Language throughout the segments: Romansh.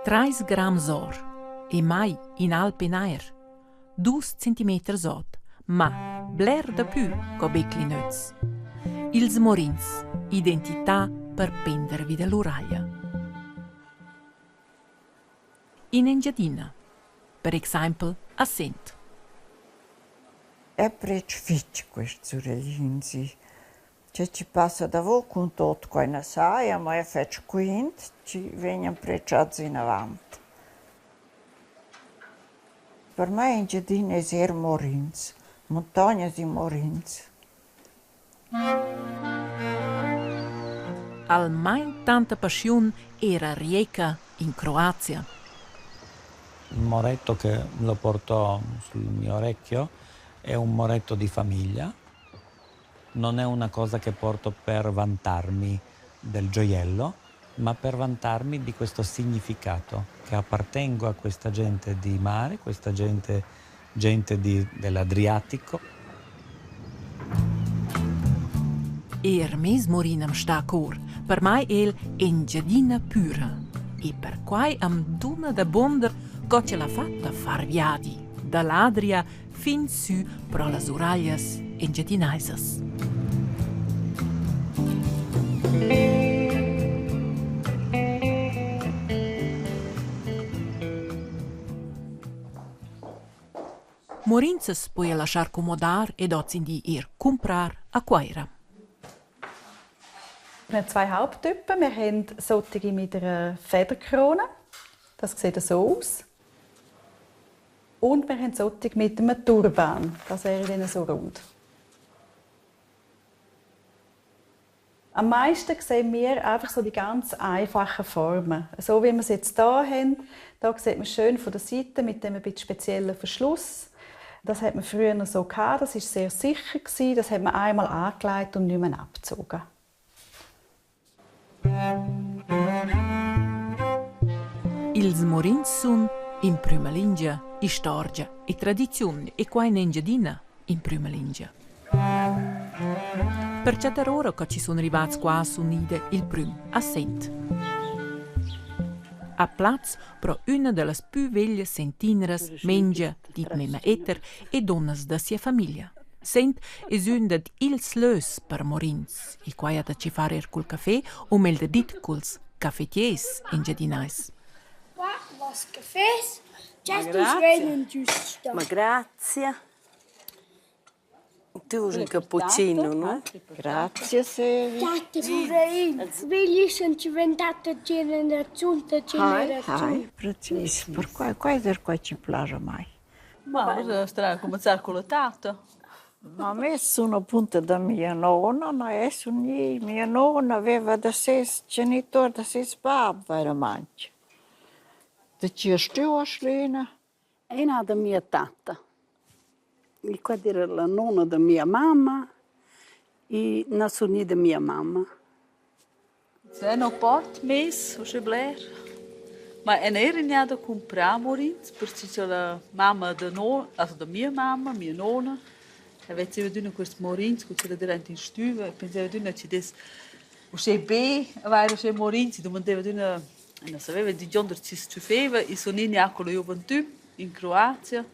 Trais grams or e mai in alp in aer, dus centimeters ot, ma bler dapü co be clinöz. Ils Morins, identità per pender vi da l'uraglia. In Engiadina, per exaimpel a Sent. È pretsch fich quist sureglins. Che chi passa davo cun tuot quai na saja, ma eu fetsch quint chi vegnan predschats inavant. Per mai Engiadina es eir Morins, muntognas e Morins. Almain tanta paschiun era Rijeka in Croazia. Il moretto che lo porto sul mio orecchio è un moretto di famiglia. Non è una cosa che porto per vantarmi del gioiello, ma per vantarmi di questo significato, che appartengo a questa gente di mare, questa gente, gente di, dell'Adriatico. Er mes Morin am sta a cor, per mai el Engiadina püra. E perquai am duna da bonder co ch'el ha fat da far viadi dall'Adria fin sü pro las uraglias engiadinaisas. Morinzas poja laschar cumodar ed hozindi eir cumprar a Cuaira. Wir haben zwei Haupttypen. Wir haben solche mit einer Federkrone. Das sieht so aus. Und wir haben solche mit einem Turban. Das wäre dann so rund. Am meisten sehen wir einfach so die ganz einfachen Formen. So wie wir es jetzt hier haben. Da sieht man schön von der Seite mit dem ein bisschen speziellen Verschluss. Das hat man früher noch so gehabt. Das ist sehr sicher gewesen. Das hat man einmal angelegt und nicht mehr abgezogen. Ils Morins sun in prüma lingia istorgia e tradiziun e quai in Engiadina in prüma lingia. Per chattar ora co chi sun rivats qua sun ida il prüm a Sent. A Plaz pro üna da las pü veglias sentineras Mengia, dit Mema Etter e dunnas da sia famiglia. Sent es ün dad ils lös per Morins e quai ha da che far eir cul café o meglder dit culs cafetiers engiadinais. Qua vas cafés, Certi vegnan giusta. Ma grazie. Tu vuoi un cappuccino, no? Grazie Sevi. Tante poverin, vegli diventata generaziun da generaziun. Hai, precis, perquai quai es quai chi plaja mai. Ma starà a cominciare con la tata. Ma a me sun apunto da mia nona, ma es un gnì mia nona aveva da seis genitur, da seis bap vairamaing. Da chi hast tü Uorschlina? Ina da mia tatta. E quella era la nonna da mia mamma e na sun gnüda mia mamma. Se no port mess uschè bler. Ma en era gnà da cumprar morins, perche cha la mamma da no also da mia mamma, mia nona, aveva adüna quests morins cu ch'ella d'eira aint in stüva e pensaiva adüna chi dess uschè be avair uschè morins e dumandeva adüna e non saveva dingionder chi's tschüffeva. I sun gnà culla giuventüm in Croazia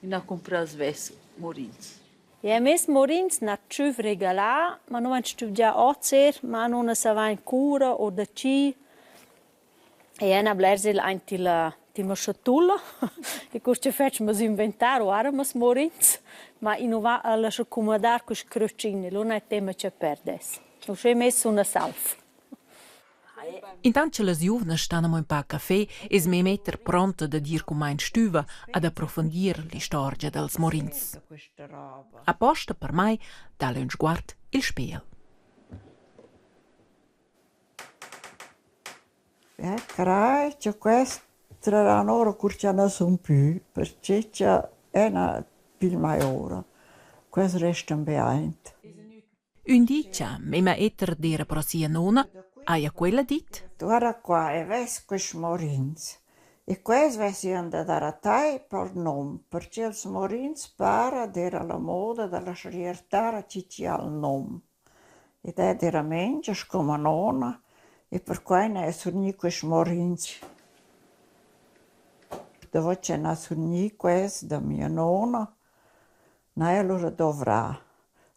e n'ha cumprà svess morins. E meis morins n'ha tschüf regalà, ma nu vain stübgià hoz eir, ma nun savain cura o da chi. E eu n'ha blers el aint illa tima schatulla e cur cha fetsch meis inventar o ara meis morins, ma i nu va a lascher cumodar quist crötschin e lura n'ha temma cha perdess. Uschè mess suna salv. Intant cha las giuvnas stan amo ün pa a café es Memeter pronta dad ir cun mai in stüva ad approfondir l'istorgia dals Morins. Aposta per mai dà'l ün sguard il spejel. Eh, crai cha quest traran ora cur cha na sun pü, perche cha eu na pigl mai ora. Quels restan be aint. Ün di cha memma Etter d'eira pro sia nona, haja quella dit: Guarda qua, eu vess quists morins. E quels vessian da dar a tai pel nom, perche ils morins para d'eira la moda da laschar iertar a chi chi ha il nom. Ed eu d'eira mengia sco ma nona e perquai n'haja surgni quists morins. Davo cha n'ha surgni quels da mia nona, n'haja alura dovrà.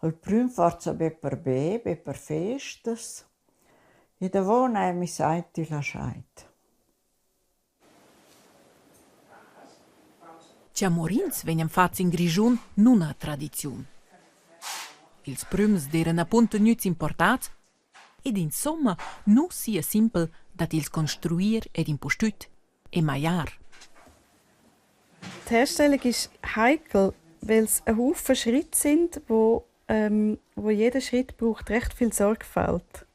Il prüm forsa be per be, be per festas e davo n'haja miss aint il aschaint. Cha Morins vegnan fats in Grischun nun ha tradiziun. Ils prüms d'eiran apunto gnüts importats ed insomma nu sia simpel dad ils construir ed impustüt emagliar. Die Herstellung ist heikel, weil es ein Haufen Schritte sind, wo, wo jeder Schritt braucht recht viel Sorgfalt.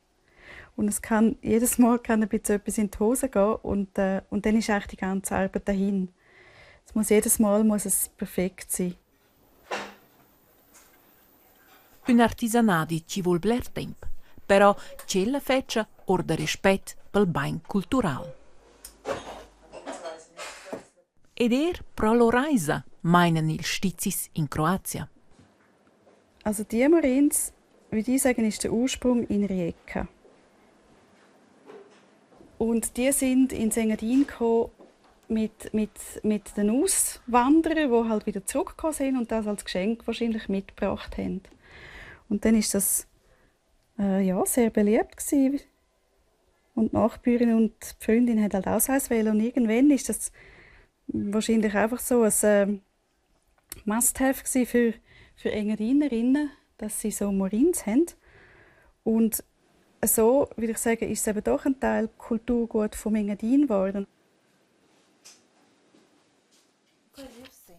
Und es kann jedes Mal kann ein bisschen etwas in die Hose gehen und, und dann ist eigentlich die ganze Arbeit dahin. Es muss jedes Mal muss es perfekt sein. Ün artisanadi chi voul bler temp, però tschella fetscha our da respet pel bain cultural. Ed eir pro l'Oraisa mainan ils stizis in Croazia. Also die Marins, würde ich sagen, ist der Ursprung in Rijeka. Und die sind ins Engadin gekommen mit, mit, mit den Auswanderern, die halt wieder zurückgekommen sind und das als Geschenk wahrscheinlich mitgebracht haben. Und dann ist das ja, sehr beliebt gewesen. Und die Nachbarin und die Freundin haben halt auch so eins wollen. Und irgendwann ist das wahrscheinlich einfach so ein Must-have für, für Engadinerinnen, dass sie so Morins haben. Und so, würde ich sagen, ist es eben doch ein Teil Kulturgut vom Engadin geworden.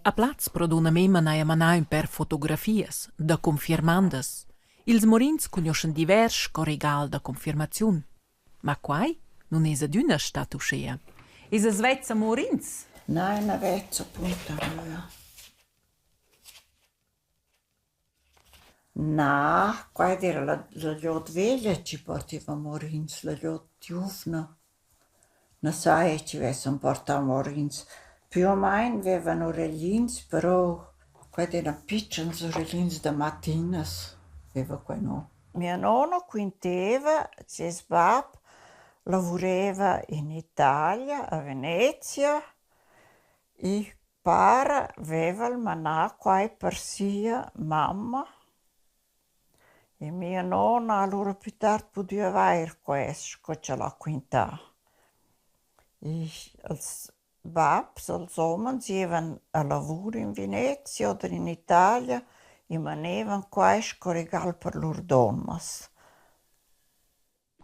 A plaz pro dunna Mema n'haja manà ün pêr fotografias da confirmandas. Ils Morins cugnuoschan divers sco regal da confirmaziun. Ma quai nun es adüna stat uschea. Es as vezza Morins? Na, na vezza punta nua. Na, quai d'eira la la glieud veglia chi portaiva morins, la glieud giuvna. Na sai chi vessan portà morins. Più o main vevan ureglins, però quai d'eiran pitschens ureglins da mattinas, veva quai nom. Mia nona quinteva seis bap lavureva in Italia, a Venezia e para veva'l manà quai per sia mamma e mia nona ha alura plü tard pudü avair quest, sco ch'el ha quintà. E els babs, els homens gievan a lavur in Venezia oder in Italia e manevan quai sco regal per lur donnas.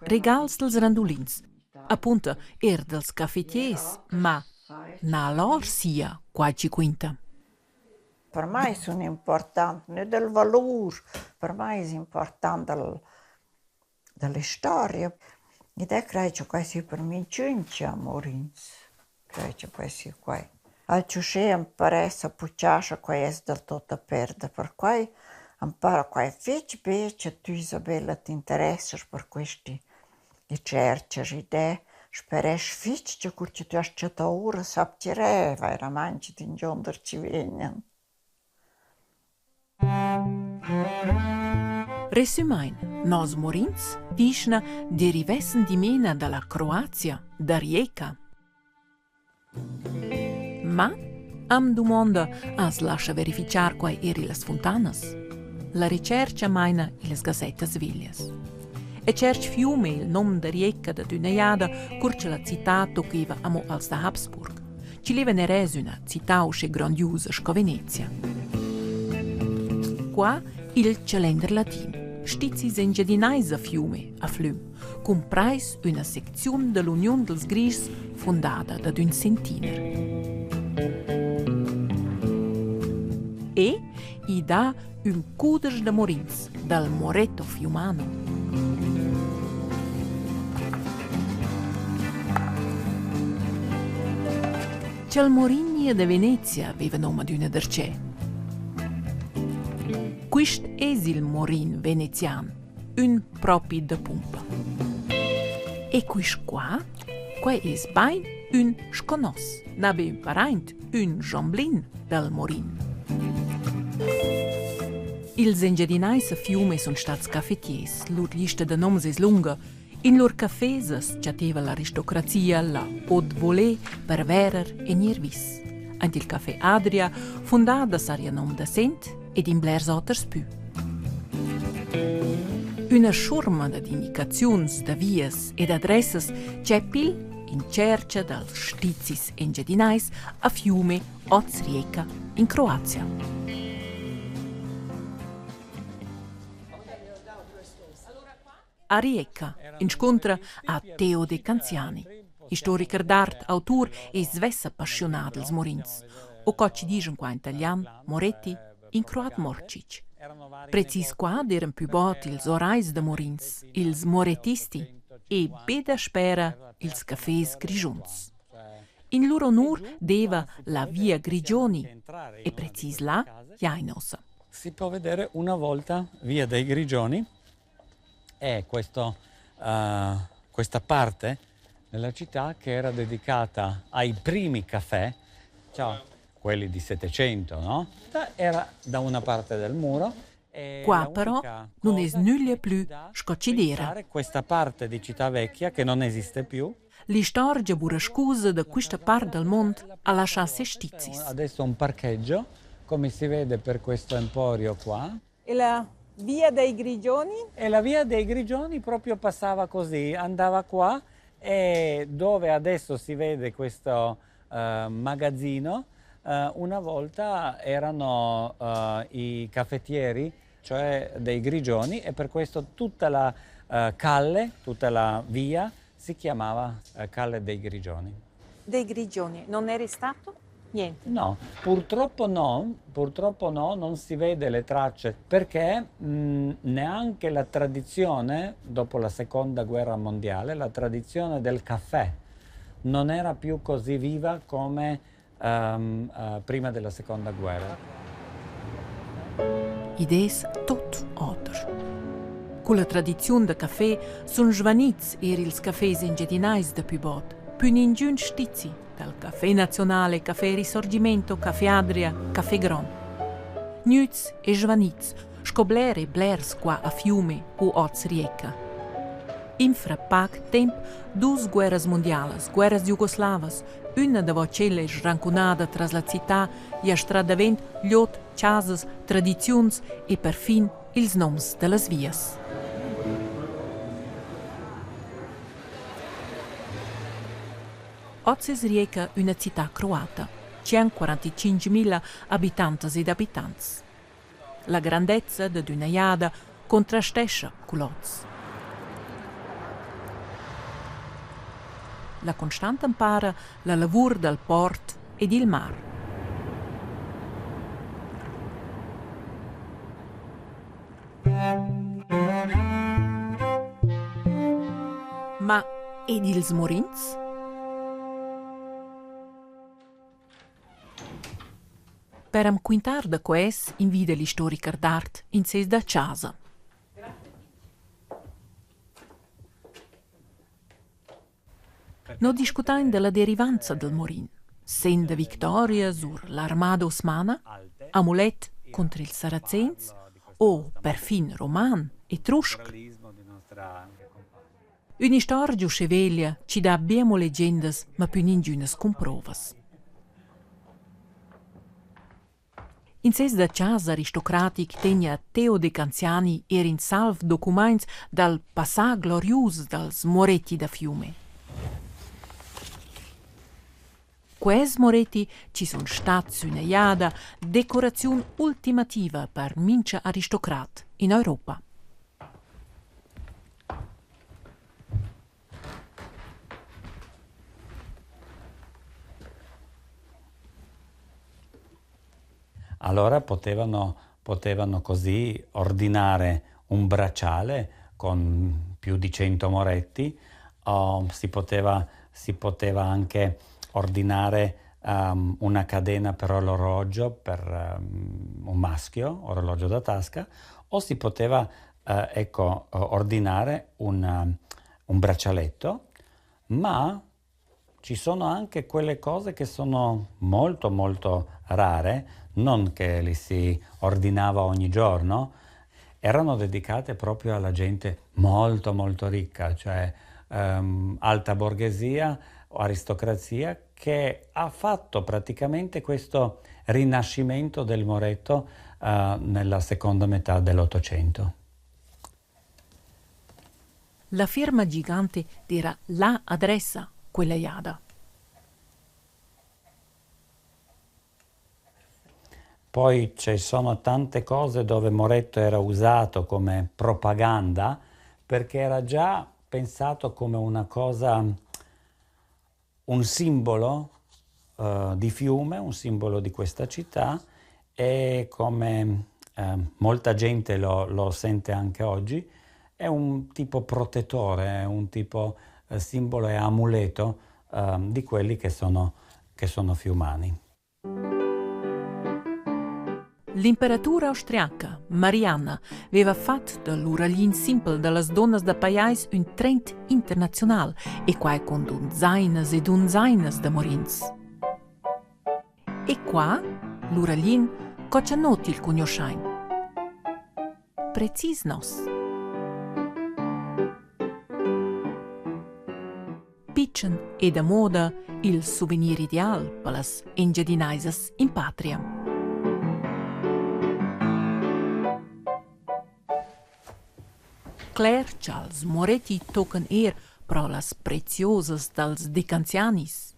Regals dals randulins, apunta eir dals cafetiers, ma na lor sia quai chi quinta. Per mai sun important ne dal valur, per mai es important dal da l'istoria. Ed eu craj cha quai sia per minchün chi ha morins. Craj cha quai sia quai. Alch uschè am paress a puchà scha quai es dal tuot a perder. Perquai am para quai fich be cha tü Isabella t'interessas per questi tscherchas ed eu speresch fich cha cur cha tü hast chattà oura sapchirè vairamaing d'ingionder chi vegnan. Resümain, nos Morins, dischna, derivessen dimena da la Croazia, da Rijeka. Ma am dumonda, as lascha verifichar quai eir illas funtanas? La retschercha maina illas gasettas veglias. E tscherch Fiume il nom da Rijeka dad üna jada, cur cha la cità toccaiva amo als da Habsburg. Chi leva ner üna cità uschè grondiusa sco Venezia. Qua il chalender latin. Stizis engiadinais a Fiume, a Flüm, cumprais üna secziun da l'Uniun dals Grischs fundada dad ün sentiner. E i dà ün cudesch da Morins dal Moretto Fiumano. Cha'l Morini da Venezia aveva nom adüna darcheu. Quist es il Morin venezian, ün propi da pumpa. E quist qua, quai es bain ün sconos, na be ün paraint, ün jamblin dal Morin. Ils Engiadinais a Fiume sun stats cafetiers, lur lista da noms es lunga. In lur cafés as chatteva l'aristocrazia la haute volée per verer e gnir vis. Aint il Café Adria, fundà da saria nom da Sent ed in blers oters pü. Üna schurma dad indicaziuns da vias ed adressas ch'è pil in tschercha dals stizis engiadinais a Fiume oz Rijeka in Croazia. A Rijeka inscuntra a Theo De Canziani, istoriker d'art, autur e svessa passionà dals Morins, o co chi dischan qua in italian Moretti, in croat Morcic. Precis qua d'eiran pü bod ils orais da Morins, ils morettisti e be daspera ils cafés grischuns. In lur onur deva la Via Grigioni e precis là giain uossa. Si può vedere una volta Via dei Grigioni è questo, questa parte della città che era dedicata ai primi caffè, ciao, quelli di Settecento, no? Era da una parte del muro. Qua però nun es nüglia plü sco chi d'eira. Questa parte di città vecchia che non esiste più. L'istorgia burascusa da quista part dal mond ha laschà ses stizis. Adesso un parcheggio, come si vede per questo emporio qua. E la Via dei Grigioni? E la Via dei Grigioni proprio passava così, andava qua e dove adesso si vede questo magazzino, una volta erano i caffettieri, cioè dei Grigioni, e per questo tutta la calle, tutta la via si chiamava Calle dei Grigioni. Dei Grigioni, non è restato niente? No, purtroppo no, purtroppo no, non si vede le tracce perché neanche la tradizione, dopo la seconda guerra mondiale, la tradizione del caffè non era più così viva come prima della seconda guerra. Id es tot oter. Culla tradiziun da café sun svanits eir ils cafés engiadinais da pü bod. Pü ningün stizi dal Café Nazionale, Café Risorgimento, Café Adria, Café Grand. Gnüts e svanits, sco bler e blers qua a Fiume u oz Rijeka. Infra pac temp dus guerras mundialas, guerras jugoslavas, üna davo tschella es srancunada tras la cità i ha strat davent glieud, chasas, tradiziuns e perfin ils noms da las vias. Oz es Rijeka üna cità croata, 145.000 abitantas ed abitants. La grandezza dad üna jada contrastescha cul hoz. La constanta para la lavur dal port ed il mar. Ma ed ils Morins? Per am quintar da quels invida l'istoriker d'art in seis da chasa. No discutain da la derivanza dal Morin, sen da victoria sur l'armada osmana, amulet cunter ils Saracens o perfin roman etrusc. Ün'istorgia uschè veglia chi dà be amo legendas, ma pü ningünas cumprovas. In ses da chasa aristocratic tegna Theo de Canziani eir in salv documaints dal passà glorius dals Moretti da Fiume. Quels Moretti chi sun stats üna jada decoraziun ultimativa per mincha aristocrat in Europa. Allora potevano così ordinare un bracciale con più di 100 moretti o si poteva anche ordinare una catena per orologio per un maschio, orologio da tasca, o si poteva ecco, ordinare un braccialetto, ma ci sono anche quelle cose che sono molto molto rare, non che li si ordinava ogni giorno. Erano dedicate proprio alla gente molto molto ricca, cioè alta borghesia o aristocrazia che ha fatto praticamente questo rinascimento del moretto nella seconda metà dell'Ottocento. La firma gigante d'eira la adressa quella jada. Poi ci sono tante cose dove Moretto era usato come propaganda, perché era già pensato come una cosa, un simbolo di Fiume, un simbolo di questa città, e come molta gente lo sente anche oggi, è un tipo protettore, è un tipo simbolo e amuleto di quelli che sono fiumani. L'imperatura austriaca Marianna veva fat da l'uraglin simpel da las dunnas da pajais ün trend internaziunal e quai cun dunzainas e dunzainas da morins. E qua l'uraglin co cha no til cugnuoschain. Precis nos. Pitschen e da moda il souvenir ideal per las Engiadinaisas in patria. Cler cha'ls Moretti toccan eir pro las preziosas dals Decanzianis.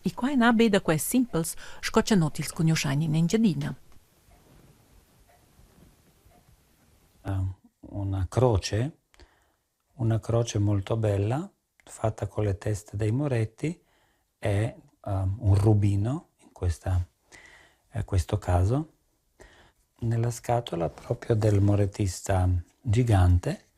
E quai na be da quels simpels sco cha no tils cugnuoschain in Engiadina. Una croce, una croce molto bella, fatta con le teste dei moretti e un rubino in questo caso. Nella scatola proprio del morettista gigante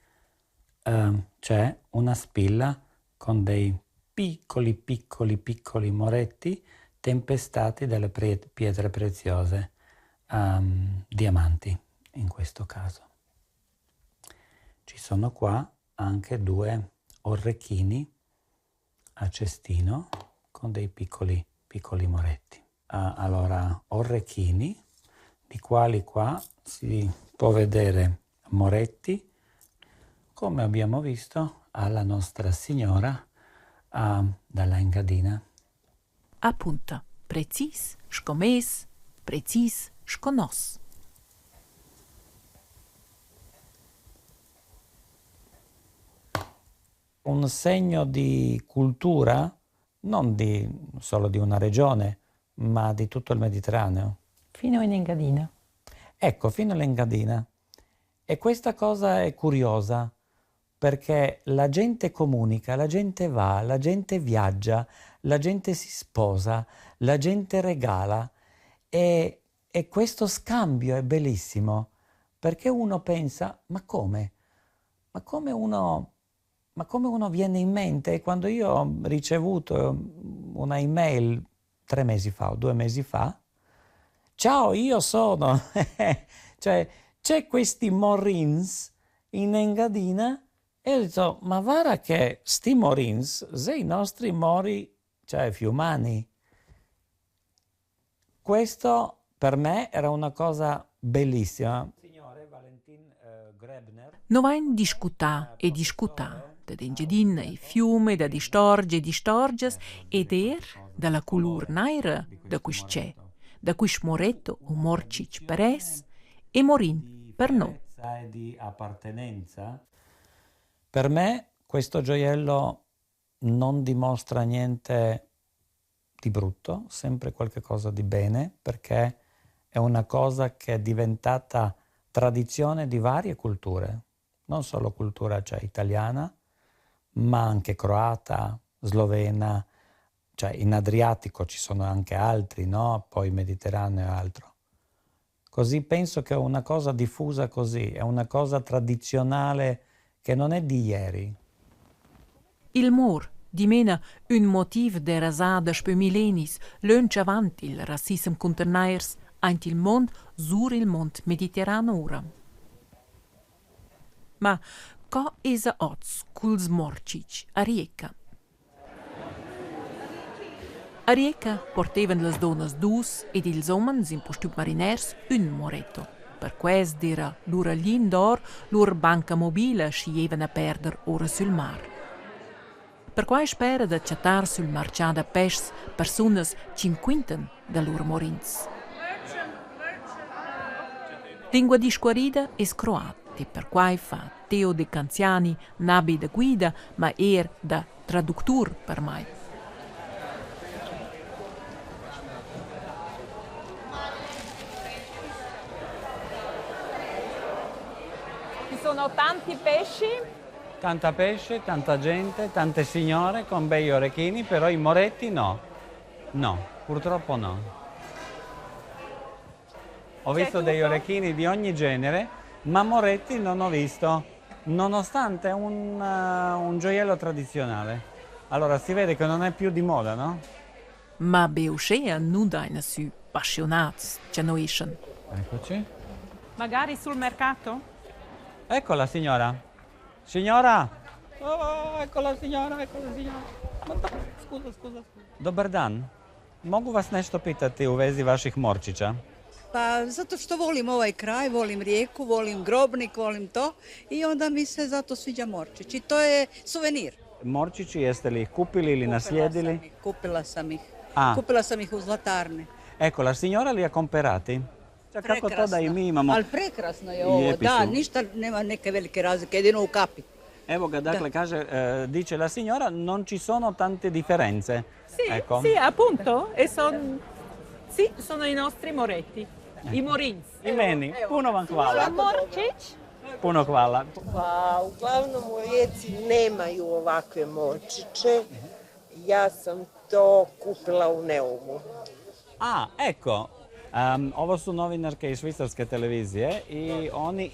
c'è una spilla con dei piccoli, piccoli, piccoli moretti tempestati dalle pietre preziose, diamanti in questo caso. Ci sono qua anche due orecchini a cestino con dei piccoli, piccoli moretti. Allora, orecchini, di quali qua si può vedere moretti, come abbiamo visto alla nostra signora dalla Engadina. Apunta, precis sco mes, precis sco nos. Un segno di cultura, non solo di una regione, ma di tutto il Mediterraneo. Fino in Engadina. Ecco, fino all'Engadina. E questa cosa è curiosa, perché la gente comunica, la gente va, la gente viaggia, la gente si sposa, la gente regala e questo scambio è bellissimo, perché uno pensa, ma come? Ma come uno, ma come uno viene in mente? Quando io ho ricevuto una email 3 mesi fa o 2 mesi fa, ciao, io sono, cioè c'è questi Morins in Engadina e ho detto, ma guarda che sti Morins, se i nostri mori, cioè fiumani. Questo per me era una cosa bellissima. No vain discutà e discutà dad Engiadina e Fiume, dad istorgia ed istorgias ed eir da la culur naira da quist tschè, da quist moretto o morcic per es e morin per no. Di appartenenza. Per me questo gioiello non dimostra niente di brutto, sempre qualche cosa di bene, perché è una cosa che è diventata tradizione di varie culture, non solo cultura, cioè, italiana, ma anche croata, slovena, cioè in Adriatico ci sono anche altri, no? Poi Mediterraneo e altro. Così penso che è una cosa diffusa così, è una cosa tradizionale che non è di ieri. Il mor dimena ün motiv derasà daspö millenis, lönch avant il rassissem cunter nairs, aint il mond sur il mond mediterran oura. Ma co esa hoz culs morcic a Rijeka? A Rijeka portevan las dunnas dus ed ils umens, impustüt mariners, ün moretto. Per quest era lura glin d'or lur banca mobila schi jevan a perder ora sül mar. Perquai spera da chattar sül marchà da peschs persunas ch'inquintan da lur morins. Lingua discuorrida es croat e perquai fa Theo De Canziani na be da guida, ma eir da traductur per mai. Ci sono tanti pesci. Tanta pesce, tanta gente, tante signore con bei orecchini, però i moretti no. No, purtroppo no. Ho visto degli orecchini di ogni genere, ma moretti non ho visto, nonostante un gioiello tradizionale. Allora si vede che non è più di moda, no? Ma be uschea nu daina sü passionats cha no eschan. Eccoci. Magari sul mercato? Eccola signora. Signora! Oh, eccola signora, eccola signora. Scusa, scusa, scusa. Dobar dan. Mogu vas nešto pitati u vezi vaših morčića? Pa zato što volim ovaj kraj, volim rijeku, volim Grobnik, volim to i onda mi se zato sviđa morčić i to je suvenir. Morčići, jeste li ih kupili ili naslijedili? Sam ih, kupila sam ih. A. Kupila sam ih u Zlatarni. Ecco, la signora li ha comperati? Cioè, kako to da i mi imamo? Ali prekrasno je ovo, Lijepi da, su. ništa nema neke velike razlike, jedino u kapi. Evo ga, dakle, kaže, dice la signora, non ci sono tante differenze. Sì, Ecco. sì, appunto. E sì, sono i nostri moretti. I morins. I meni. Puno vam hvala. Morčić. Puno hvala. Pa, uglavnom u Rijeci nemaju ovakve morčiće. Ja sam to kupila u Neumu. A, ecco, ovo su novinarke iz švicarske televizije i oni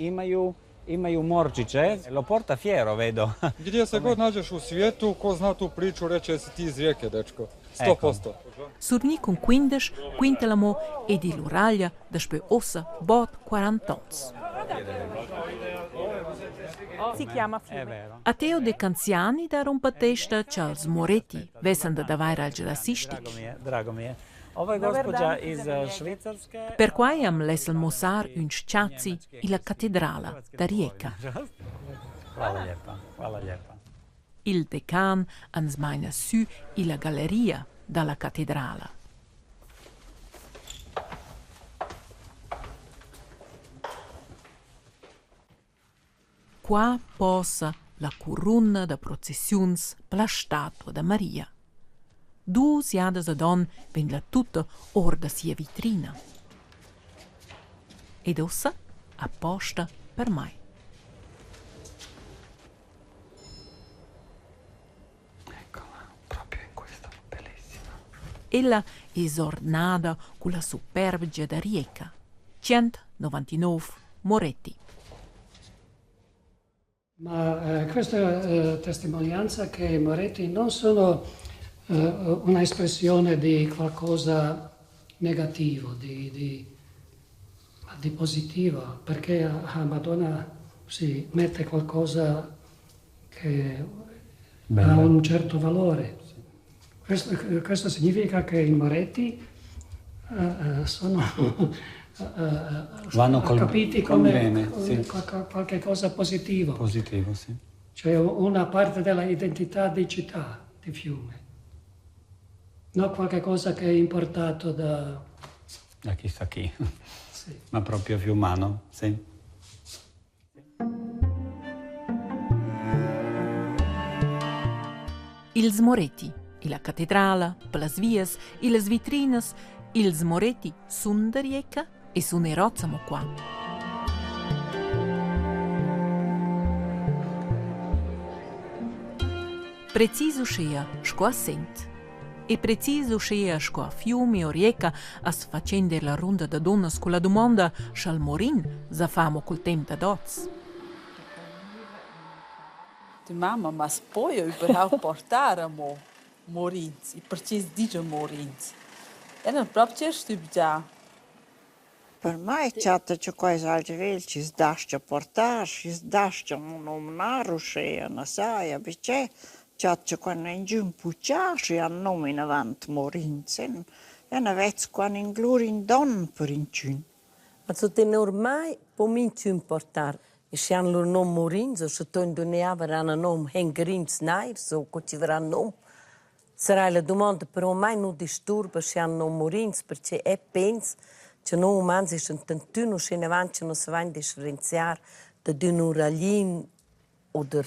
imaju morčiće. Lo porta fiero, vedo. Gdje se god nađeš u svijetu, ko zna tu priču, reće si ti iz Rijeke, dečko. 100%. Surgnì cun 15 quinta l'amo ed il Uraglia daspö ossa bod 40 ons. Si chiama fiume. A Teo De Canziani da rompatesta cha'ls Moretti vessan da davair alch rassistic. Drago mi je, drago mi je. Ovo je gospođa iz Švicarske. Perquai am lessel muossar ün s-chazzi illa catedrala da Rijeka. Hvala lijepa, hvala lijepa. Il decan ans maina sü illa galleria da la catedrala. Qua posa la curuna da processiuns per la statua da Maria. Dus jadas ad on vegn la tutta or da sia vitrina. Ed ussa aposta per mai. Eccola, proprio in questa, bellissima. Ella es ornada culla superbgia da Rijeka. 199 Moretti. Ma questa è testimonianza che i Moretti non sono una espressione di qualcosa negativo, ma di positivo, perché a Madonna si mette qualcosa che Bello. ha un certo valore. Questo significa che i Moretti sono Vanno capiti col come bene, sì. qualche cosa positivo. Positivo, sì. Cioè una parte della identità di città, di Fiume. Non qualche cosa che è importato da... Da chissà chi. Sì. Ma proprio fiumano, sì. Ils Moretti, e la cattedrala, per las vias e las vitrinas, ils Moretti sun da Rijeka e sun eir hoz amo qua. Precis uschea sco a Sent. E precis uschea sco a Fiume o Rijeka as facenda la runda da dunnas culla dumonda scha'l Morin s'ha amo cul temp dad hoz. Die mamma, ma si può überhaupt portare amo morins? E perché si dice morins? Era proprio stupido. Per mai chatta cha quai es alch vegl chi's das-cha portar, chi's das-cha nomnar uschea, na saja perché. Chatscha qua ingün puchà schi han nom inavant Morins. Eu na vez qua ninglur ün don per inchün. Also tenor mai po minchün portar e schi han lur nom Morins o sche ton duneava varan nom Hengerins nairs o co chi varan nom, sarà la dumonda però mai nu disturba schi han nom Morins perche eu pens cha no umans eschan tantüna uschè inavant cha nus savain differenziar dad ün uraglin oder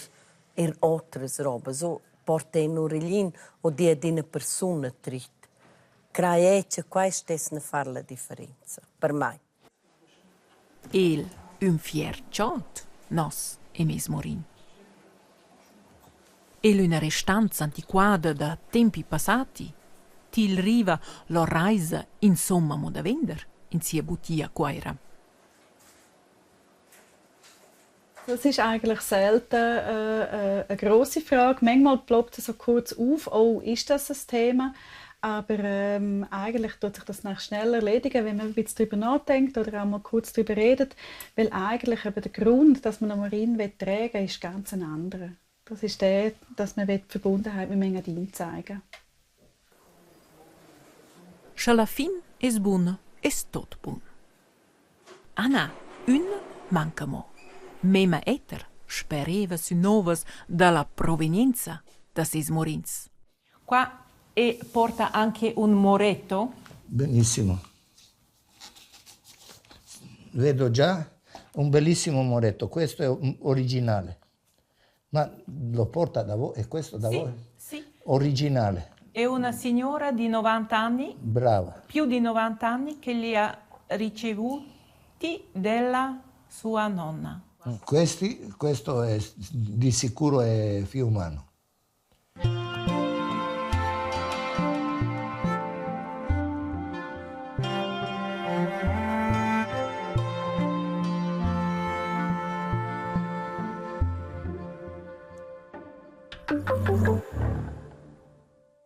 eir otras robas. O porta ün uraglin o di ad üna persuna trit. Craj eu cha quai stess far la differenza per mai. El ün fier chod, nos e meis Morin. El üna restanza antiquada da tempi passati. Til riva l'Orraisa insomma amo da vender in sia butia a Cuaira. Das ist eigentlich selten eine grosse Frage. Manchmal ploppt es so kurz auf, oh, ist das ein Thema? Aber eigentlich tut sich das nachher schnell erledigen, wenn man ein bisschen darüber nachdenkt oder auch mal kurz darüber redet, weil eigentlich eben der Grund, dass man einen Morin tragen will, ist ganz ein anderer. Das ist der, dass man die Verbundenheit mit dem Engadin zeigen. Scha la fin es buna, es tot bun. Anna, ün manca mo. Memma eter spereva sü nouvas da la provenienza da seis morins. Qua e porta anche un moretto. Benissimo. Vedo già un bellissimo moretto, questo è originale. Ma lo porta da voi? È questo da sì, voi? Sì. Originale. È una signora di 90 anni. Brava. Più di 90 anni che li ha ricevuti della sua nonna. Questi, questo è di sicuro è fiumano.